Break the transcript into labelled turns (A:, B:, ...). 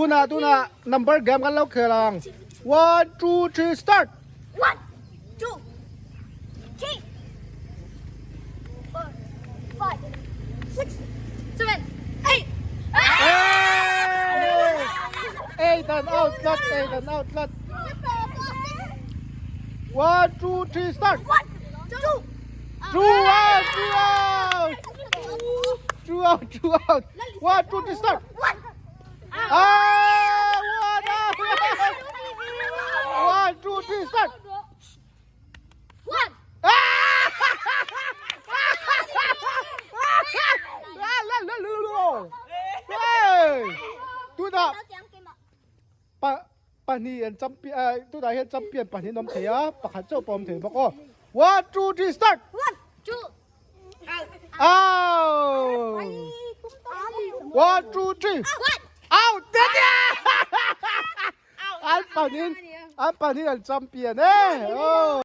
A: Tunah tunah number game kan lo khel ang. One, two, three, start.
B: One, two, three, four, five, six, seven, eight.
A: Eight and out tlat, eight and out tlat. One, two, three, start.
B: One, two,
A: Two out, two out. Two out, two out. One, two, three, start.
B: One.
A: Ah, one out. One, two, three, start.
B: One.
A: Ah! Hey! Tunah pa pahnih an champion tunah hian champion pahnih an awm thei a pakhat chauh pawh a awm thei bawk aw. One, two, three, start.
B: One, two.
A: Out. One, two, three.
B: One.
A: Out. An pahnihin an pahnihin an champion e. Oh.